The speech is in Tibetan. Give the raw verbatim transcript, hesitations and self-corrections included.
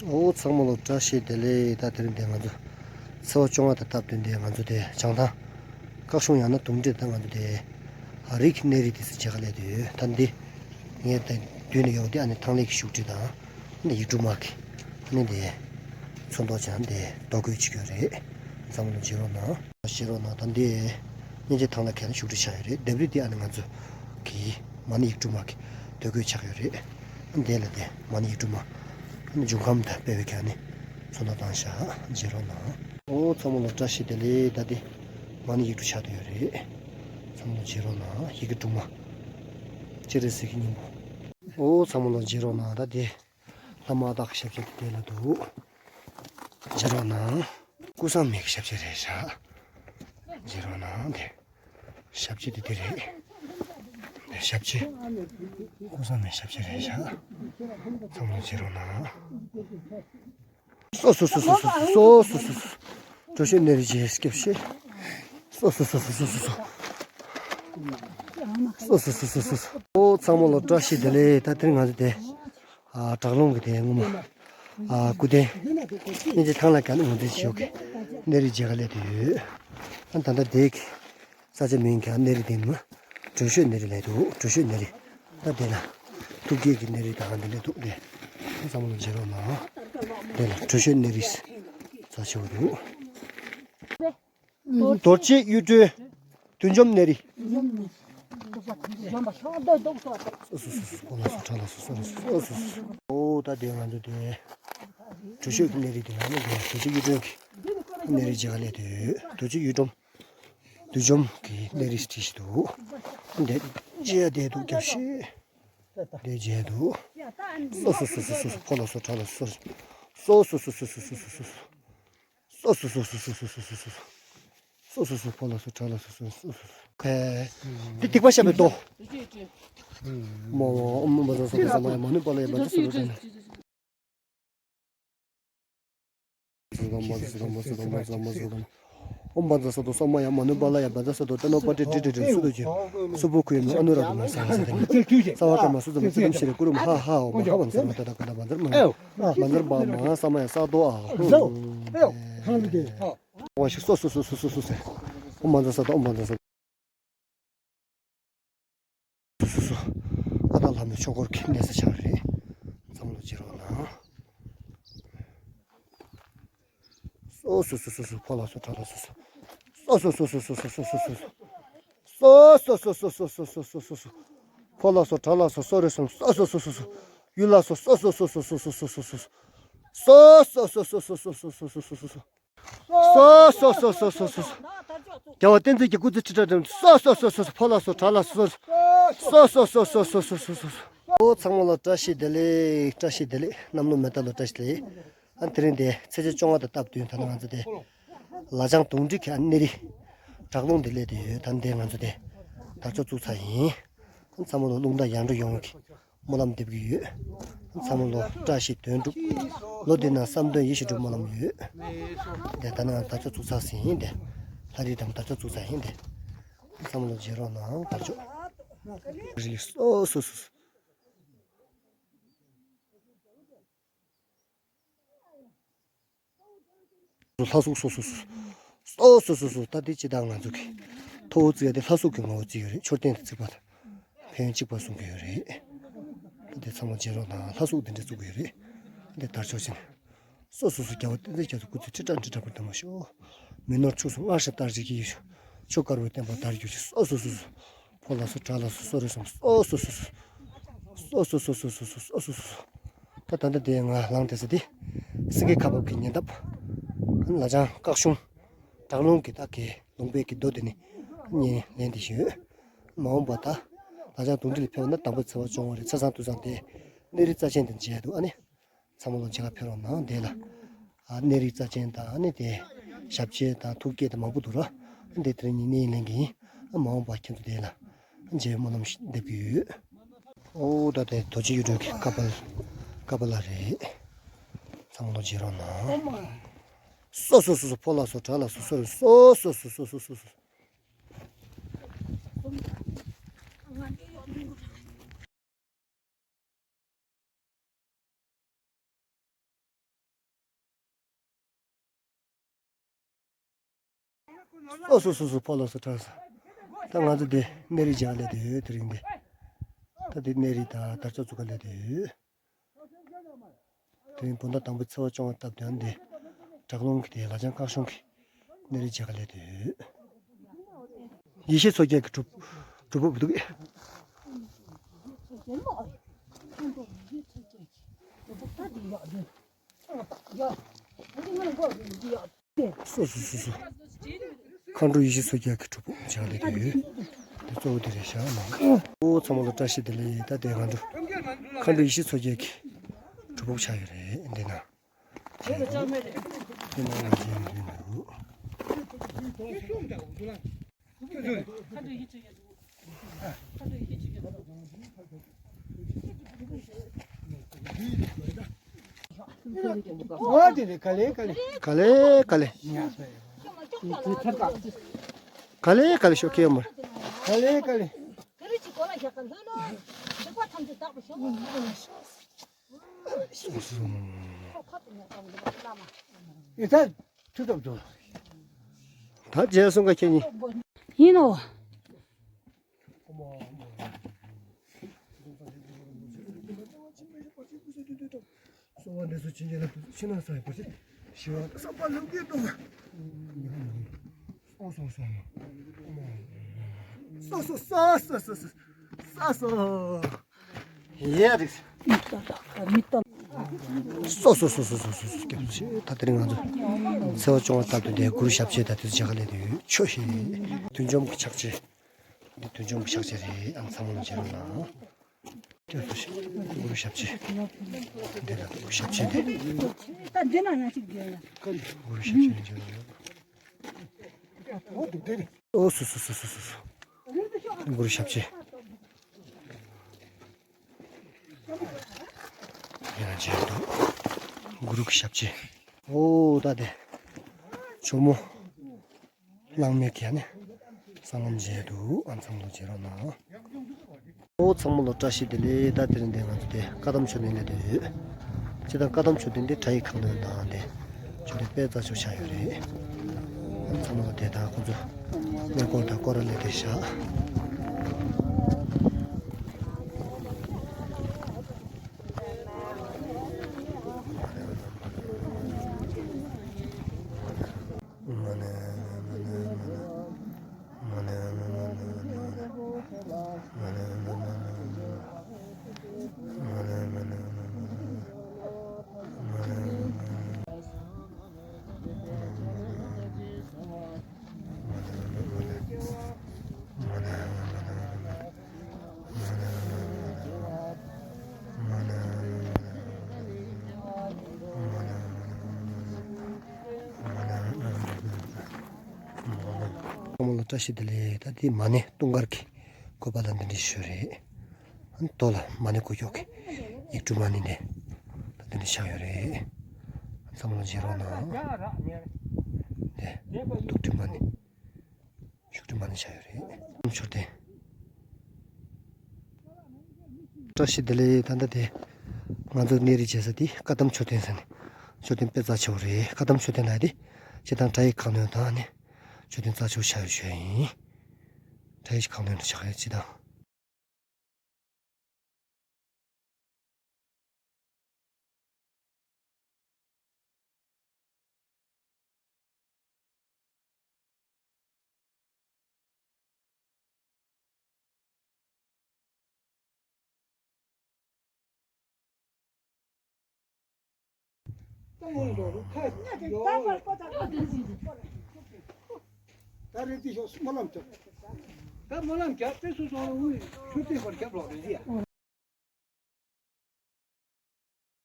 ཨོ་ཚང་མ་ལོ་བཀྲ་ཤིས་བདེ་ལེགས། ད་དེ་རིང་དེ་ང་ཚོ་ཚེས་པ་བཅོ་ལྔ་དང་སྟབས་བསྟུན་ཏེ་ང་ཚོ་དེ་བྱང་ཐང་སྐྱིད་གཤོངས་ཡང་ན་དུང་ཁྲི་ད་ང་ཚོ་དེ་ཨ་རིག་གནས་རི་དེ་སུ་མཇལ་ཁ་སླེབས་དུས་ད་འདི་ངས་ད་མདུན་ནས་ཡོང་དུས་ཨ་ནི་ཐང་ལྷ་གི་བཞུགས་ཁྲི་དང་ཨ་ནི་ཡིག་དྲུག་མ་གི་ཨ་ནི་དེ་ཚོན་མདོག་ཅན་དེ་རྡོ་བརྐོས་བྱེད་ཀྱི་ཡོད་རེད། ཚང་མ་ལོ་མཇལ་རོགས་གནང་། བཞེས་རོགས་གནང་། ད་འདི་གཉན་ཆེན་ཐང་ལྷ་གན་ལ་བཞུགས་ཁྲི་ཆགས་ཡོད་རེད། ལྡེབས་རིས་འདི་ཨ་ནི་ང་ཚོ་གི་མ་ཎི་ཡིག་དྲུག་མ་གི་དོད་སྐོས་ཆགས་ཡོད་རེད། འདི་ལ་དེ་མ་ཎི་ཡིག་དྲུག་མ་ཨ་ནི་འབྱུང་ཁམས་དང་སྤེལ་བའི་གན་ནི་ཚོན་མདོག་བཏང་ཤག་མཇལ་རོགས་གནང་། ཨོ་ཚང་མ་ལོ་བཀྲ་ཤིས་བདེ་ལེགས། ད་འདི་མ་ཎི་ཡིག་དྲུག་ཆགས་བསྡད་ཡོད་རེད། ཚང་མ་ལོ་མཇལ་རོགས་གནང་། ཡི་གེ་དྲུག་མ་སྤྱན་རས་གཟིགས་ཀྱི་སྙིང་པོ། ཨོ་ཚང་མ་ལོ་མཇལ་རོགས་གནང་། ད་འདི་ལྷ་མ་དག་གི་ཞབས་རྗེས་དེ་དེ་ལ་འདུག་མཇལ་རོགས་གནང་། ཀུན་བཟང་མའི་ཞབས་རྗེས་རེད་ཤག་མཇལ་རོགས་གནང་། དེ་ཞབས་རྗེས་དེ་དེ་རེད། དེ་ཞབས་རྗེས་ཀུན་བཟང་མའི་ཞབས་རྗེས་རེད་ཤག་ཚང་མ་མཇལ་རོགས་གནང་། སོ་སོ་སོ་སོ། གྲོ་ཞོན་གནས་རི་རྗེ་སྐྱབས་ཤིག་སོ་སོ་སོ་སོ། སོ་སོ་སོ་སོ། ཨོ་ཚང་མ་ལོ་བཀྲ་ཤིས་བདེ་ལེགས། ད་དེ་རིང་ང་ཚོ་དེ་ཨ་བྲག་ལུང་གི་དེ་སྔོན་མ་ཨ་སྐུ་རྟེན་གཉན་ཆེན་ཐང་ལྷ་གན་ངོས་འཛིན་ཞུ་གི་གནས་རི་མཇལ་ཁ་སླེབས་དུས་ཡོད། ཨ་ད་ལྟ་དེ་གི་ས་ཆ་མིང་གི་གནས་རི་དེ་ནི་གྲོ་ཞོན་གནས་རི་ལབ་འདུག་གྲོ་ཞོན་གནས་རི། ད་དེ་ལ་ཐུགས་བསྐྱེད་ཀྱི་གནས་རི་དང་དེ་འདྲ་འདུག་དེ་ཚང་མ་ལོ་མཇལ་རོགས་གནང་། དེ་ལ་གྲོ་ཞོན་གནས་རི་ས་ཆ་འདུག་རྡོ་རྗེ་གཡུ་སྒྲོན་བདུད་འཇོམས་གནས་རི། སོ་སོ་སོ་སོ། ཁོ་ལ་སོ་ཁྲ་ལ་སོ་སོ་སོ་སོ་སོ། ཨོ་ད་དེ་ང་ཚོ་དེ་གྲོ་ཞོན་གནས་རི་དེ་ལ་ནི་རྡོ་རྗེ་གཡུ་སྒྲོན་གྱི་གནས་རི་མཇལ་ཁ་སླེབས་དུས་རྡོ་རྗེ་གཡུ་སྒྲོན་བདུད་འཇོམས་ཀྱི་གནས་རི་བྲིས་ཤིག་འདུག་འདི་རྗེ་བདེ་འདུག་སྐྱབས་ཤིག་འདི་རྗེ་འདུག་སོ་སོ་སོ་སོ་སོ་སོ། ཁོ་ལ་སོ་ཁྲ་ལ་སོ་སོ། སོ་སོ་སོ་སོ་སོ་སོ། སོ་སོ་སོ་སོ། སོ་སོ་སོ། ཁོ་ལ་སོ་ཁྲ་ལ་སོ་སོ་སོ་སོ། ཁེ། འདི་སྡིག་པ་བཤགས་པའི་མདོ། མ་འོ་ཨོཾ་བཛྲ་སཏྭ་ས་མ་ཡ་མ་ནུ་པཱ་ལ་ཡ་བཛྲ་སཏྭ་ཏེ་ན། ཨོཾ་བཛྲ་སཏྭ་ས་མ་ཡ་མ་ནུ་པཱ་ལ་ཡ་བཛྲ་སཏྭ་ཏེ་ནོ་པ་ཏྲི་ཏྲི་ཏྲི་ཏྲི་སུ་དུ་ཅི། སུ་བུ་ཁུ་ཡ་མི་ཨ་ནུ་ར་དུ་མ་ས་ཧ་ས་ཏེ་ནི། ས་བ་ཀ་མ་སུ་ཛ་མ་ཙི་དམ་ཤི་རེ་ཀུ་རུ་མ་ཧ་ཧ་འོ་མ་ཧ་བ་ཛ་མ་ཏ་ཏ་ཀ་ཏ་བ་ཛར་མ་ཧ་བ་ཛར་བ་མ་ཧ་ས་མ་ཡ་ས་དོ་ཨ་ཧུ། ཨོ་ཤི་སོ་སོ་སོ་སོ་སོ་སོ་སོ། ཨོཾ་བཛྲ་སཏྭ། ཨོཾ་བཛྲ་སཏྭ། སོ་སོ་སོ། ཨ་ད་ལྷ་མོའི་ཆོས་འཁོར་གྱི་གནས་ས་ཆགས་རེད། ཚང་མ་ལོ་མཇལ་རོགས་གནང་། སོ་སོ་སོ་སོ་སོ། ཁོ་ལ་སོ་ཁྲ་ལ་སོ་སོ། སོ་སོ་སོ་སོ། ཁོ་ལ་སོ་ཁྲ་ལ་སོ་སོ་སོ་སོ། སོ་རེ་སོ། སོ་སོ་སོ་སོ། ཡུལ་ལ་སོ། སོ་སོ་སོ་སོ། སོ་སོ་སོ་སོ། སོ་སོ་སོ་སོ། སོ་སོ་སོ་སོ། རྒྱལ་བ་བསྟན་འཛིན་གྱི་སྐུ་ཚེ་ཁྲི་ཕྲག་བརྟན། སོ་སོ་སོ་སོ། ཁོ་ལ་སོ་ཁྲ་ལ་སོ། སོ་སོ་སོ་སོ། ཨོ་ཚང་མ་ལ་བཀྲ་ཤིས་བདེ་ལེགས། བཀྲ་ཤིས་བདེ་ལེགས། གནམ་ལོ་མེ་རྟ་ལོ་བཀྲ་ཤིས་བདེ་ལེགས། ཨ་དེ་རིང་དེ་ཚེས་བཅོ་ལྔ་དང་སྟབས་བསྟུན་ད་ནི་ང་ཚོ་དེ་ལ་ལྗང་དུང་སྒྲིག་གི་ཨ་གནས་རི་བྲག་ལུང་དེ་སླེབས་བསྡད་ཡོད། ད་ནི་དེ་ང་ཚོ་དེ་དར་ལྕོག་བཙུགས་ཚར་ཡིན། ཚང་མ་ལོ་རླུང་རྟ་ཡར་འགྲོ་ཡོང་གི་སྨོན་ལམ་འདེབས་ཀྱི་ཡོད། ཚང་མ་ལོ་བཀྲ་ཤིས་དོན་འགྲུབ། ལོ་འདི་ན་བསམ་དོན་ཡིད་བཞིན་འགྲུབ་སྨོན་ལམ་ཡོད། དེ་ད་ནང་དར་ལྕོག་བཙུགས་ཚར་ཟིན་ཡིན་དེ། ལྷ་རིའི་འགྲམ་དར་ལྕོག་བཙུགས་ཚར་ཡིན་དེ། ཚང་མ་ལོ་མཇལ་རོགས་གནང་། དར་ལྕོག་རི་ལི་སོ་སོ་སོ། ལྷ་གཟུགས་སོ་སོ་སོ། སོ་སོ་སོ་སོ། ད་འདི་སྤྱི་བཏང་ང་ཚོ་གི་ཐོ་བོ་བརྩིགས་ཡ་དེ་ལྷ་གཟུགས་ཀྱི་ངོ་བོ་བརྩིགས་ཡོད་རེད། མཆོད་རྟེན་དང་བརྩིགས་པ་དང་ཕན་ཡོན་གཅིག་པ་གསུང་གི་ཡོད་རེད། འདི་ཚང་མ་མཇལ་རོགས་དང་། ལྷ་གཟུགས་འདི་འདྲ་བཙུགས་ཀྱི་ཡོད་རེད། འདི་དར་ལྕོག་ཅན། སོ་སོ་སོ། རྒྱལ་བ་བསྟན་འཛིན་རྒྱ་མཚོ་སྐུ་ཚེ་ཁྲི་ཕྲག་ཁྲི་ཕྲག་པར་བརྟན་པར་ཤོག་མི་ནོར་ཕྱུགས་གསུམ་སྔར་བཞིན་དར་ཞིང་རྒྱས་ཤོག་ཆོས་དཀར་པོའི་བསྟན་པ་དར་གྱུར་ཅིག་སོ་སོ་སོ་སོ། ཕོ་ལ་སོ། དགྲ་ལ་སོ། སོ་རེ་སོ། སོ་སོ་སོ་སོ། སོ་སོ་སོ་སོ། ད་ད་ལྟ་དེ་ང་ལངས་བསྡད་ས་དེ་སེང་གེ་ཁ་འབབ་ཀྱི་ཉེ་འདབས། ལ་ལྗང་སྐྱིད་གཤོངས་བྲག་ལུང་གི་ད་གི་ལུང་པའི་གི་རྡོ་དེ་ནས་ཉེ་ལེན་བསྡད་བཞིན་ཡོད། མ་འོངས་པ་ད་ལ་ལྗང་དུང་སྒྲིག་ལ་ཕེབས་པ་ན་དང་པོ་ཚེས་པ་བཅོ་ལྔ་རེད། ཚེས་བཟང་དུས་བཟང་དེ་གནས་རི་རྩ་ཆེན་དེ་མཇལ་འདུག་ཨ་ནི། ཚང་མ་ལོ་མཇལ་ཁ་ཕེབས་རོགས་གནང་། དེ་ལ་ཨ་གནས་རི་རྩ་ཆེན་དང་ཨ་ནི་དེ་ཞབས་རྗེས་དང་ཐུགས་བསྐྱེད་དང་མང་པོ་འདུག་ར། འདི་དེ་རིང་ཉིན་གནས་ལེན་གྱི་ཡིན། མ་འོངས་པ་ཁྱེད་ཚོ་དེ་ལ་མཇལ་བའི་སྨོན་ལམ་འདེབས་ཀྱི་ཡོད། ཨོ་ད་དེ་རྡོ་རྗེ་གཡུ་སྒྲོན་གྱི་ཀ་པཱ་ལ། ཀ་པཱ་ལ་རེད། ཚང་མ་ལོ་མཇལ་རོགས་གནང་། སོ་སོ་སོ་སོ། ཕོ་ལ་སོ། དགྲ་ལ་སོ། སོ་རེ་སོ། སོ་སོ་སོ། སོ་སོ་སོ་སོ་ཕོ་ལོ་སོ་ཁྲ་སོ། ད་ང་ཚོ་འདི་གནས་རི་རྒྱག་ལས་དེ་ཡོད་དེ་རིང་འདི། ད་འདི་གནས་རི་དང་དར་ལྕོག་ཚུགས་ཀ་ལས་དེ་ཡོད། དེ་རིང་བོད་ཟླ་དང་པོའི་ཚེས་པ་བཅོ་ལྔ་སྟབས་དེ་འདི་བྲག་ལུང་གི་དེ་ལ་ལྗང་ཁང་གཤོང་གི་གནས་རི་རྒྱག་ལས་དེ་ཡོད། ཡེ་ཤེས་མཚོ་རྒྱལ་གྱི་གྲུབ་གྲུབ་ཕུབ་འདུག་གས། སོ་སོ་སོ་སོ། མཁའ་འགྲོ་ཡེ་ཤེས་མཚོ་རྒྱལ་གྱི་གྲུབ་ཕུབ་ཆགས་ལེ་དེ་ཡོད། དེ་གཙོ་བོ་དེ་རེད་ཤག་ལ། ཨོ་ཚང་མ་ལ་བཀྲ་ཤིས་བདེ་ལེགས། ད་དེ་ང་ཚོ་མཁའ་འགྲོ་ཡེ་ཤེས་མཚོ་རྒྱལ་གྱི་གྲུབ་ཕུབ་ཆགས་ཡོད་རེད་འདི་ན། དེ་ན་ང་ཚོའི་འདི་ན་འདུག་ཨོ་དེ་རེད། ག་ལེ་ག་ལེ། ག་ལེ་ག་ལེ། ག་ལེ་ག་ལེ་ཤོག་ཁེ་མར། ག་ལེ་ག་ལེ། ཡི་ད་ཐུ་ཐབ་ཏུ། ད་རྗེས་སོང་ག་ཁྱེད་གཉིས། ཡིན་ནོ། གསོལ་བ་འདེབས་སོ་བྱིན་གྱིས་བརླབ་ཏུ་ཕྱི་ནང་གསང་བའི་བར་ཆད་ཞི་བ་བསམ་པ་ལྷུན་གྱིས་གཏོང་བ། སོ་སོ་སོ་སོ། ཡ་རིགས། སོ་སོ་སོ་སོ་སོ་སོ་སོ་སྐྱབས་ཆེ། ད་དེ་རིང་ང་ཚོ་ཚེས་པ་བཅོ་ལྔ་སྟབས་དེ་འདི་གུ་རུ་ཞབས་རྗེས་ད་དུས་ཇ་ག་ལས་དུས་ཆོས་ཤིག་དུས་འཇོམས་ཀྱི་ཕྱག་རྗེས། འདི་དུས་འཇོམས་ཀྱི་ཕྱག་རྗེས་རེད། ཨང་ཚང་མ་ལ་མཇལ་རོགས་གནང་། སྐྱབས་སུ་མཆི། གུ་རུ་ཞབས་རྗེས། འདི་ལ་གུ་རུ་ཞབས་རྗེས་འདི། ད་འདི་ན་ཡང་ཅིག་རྒྱལ་ཡ། གུ་རུ་ཞབས་རྗེས་མཇལ་རོགས་གནང་། ཨོ་སོ་སོ་སོ་སོ་སོ་སོ། གུ་རུ་ཞབས་རྗེས། ཡང་མཇལ་འདུག་གུ་རུ་གི་ཞབས་རྗེས། ཨོ་ད་དེ་ཇོ་མོ་གླང་མའི་ག་ནས་སང་ལམ་མཇལ་འདུག་ཨང་ཚང་མ་མཇལ་རོགས་གནང་། ཨོ་ཚང་མ་ལ་བཀྲ་ཤིས་བདེ་ལེགས། ད་དེ་རིང་འདི་ང་ཚོ་དེ་བཀའ་གདམས་མཆོད་རྟེན་ལ་དེ་ཡོད། སྤྱིར་བཏང་བཀའ་གདམས་མཆོད་རྟེན་འདི་གྲྭ་ཡི་ཁ་གནོན་དང་དེ་མཆོད་རྟེན་དཔེ་རྩ་ཆེ་ཆགས་ཡོད་རེད། ཨང་ཚང་མ་ལ་དེ་དང་ཁོ་ཚོ་གནས་སྐོར་དང་སྐོར་ར་ལས་དེ་བཞག་ཚང་མ་ལ་བཀྲ་ཤིས་བདེ་ལེགས། ད་འདི་མ་ཎི་དུང་དཀར་གྱི་བཀོད་པ་ལ་འདི་འདྲ་ཞིག་རེད། ཨ་ནི་ཐོག་ལ་མ་ཎི་སྐུ་འཁྱུག་གི་ཡིག་འབྲུ་མ་ཎི་འདི་ད་འདི་འདྲ་ཆགས་ཡོད་རེད། ཚང་མ་ལ་མཇལ་རོགས་གནང་། འདི་ཐུགས་སྒྲིག་མ་ཎི། བཞུགས་ཁྲི་མ་ཎི་བྱ་ཡོད་རེད། མཆོད་རྟེན། བཀྲ་ཤིས་བདེ་ལེགས། ད་ལྟ་དེ་ང་ཚོ་གནས་རི་བྱེད་ས་དེ་བཀའ་གདམས་མཆོད་རྟེན་ཟེར་ནས་མཆོད་རྟེན་དཔེ་རྩ་ཆེ་བོ་རེད། བཀའ་གདམས་མཆོད་རྟེན་ལ་དེ་སྤྱིར་བཏང་གྲྭ་ཡི་ཁ་གནོན་དང་ནི་མཆོད་རྟེན་རྩ་ཆེ་བོ་བྱ་ཡོད་ཞུ་ཡ་ཡིན། གྲྭ་ཡི་ཁ་གནོན་དུ་ཆགས་ཡོད་སྤྱིར་བཏང་། ད་རེད་དེ་ཤོག་སྨོན་ལམ་རྒྱབ། ད་སྨོན་ལམ་རྒྱབ་དེ་སུ་སོང་དབུས་ཆུ་ཐིགས་པར་རྒྱབ་ལོག་རེད་ཡ།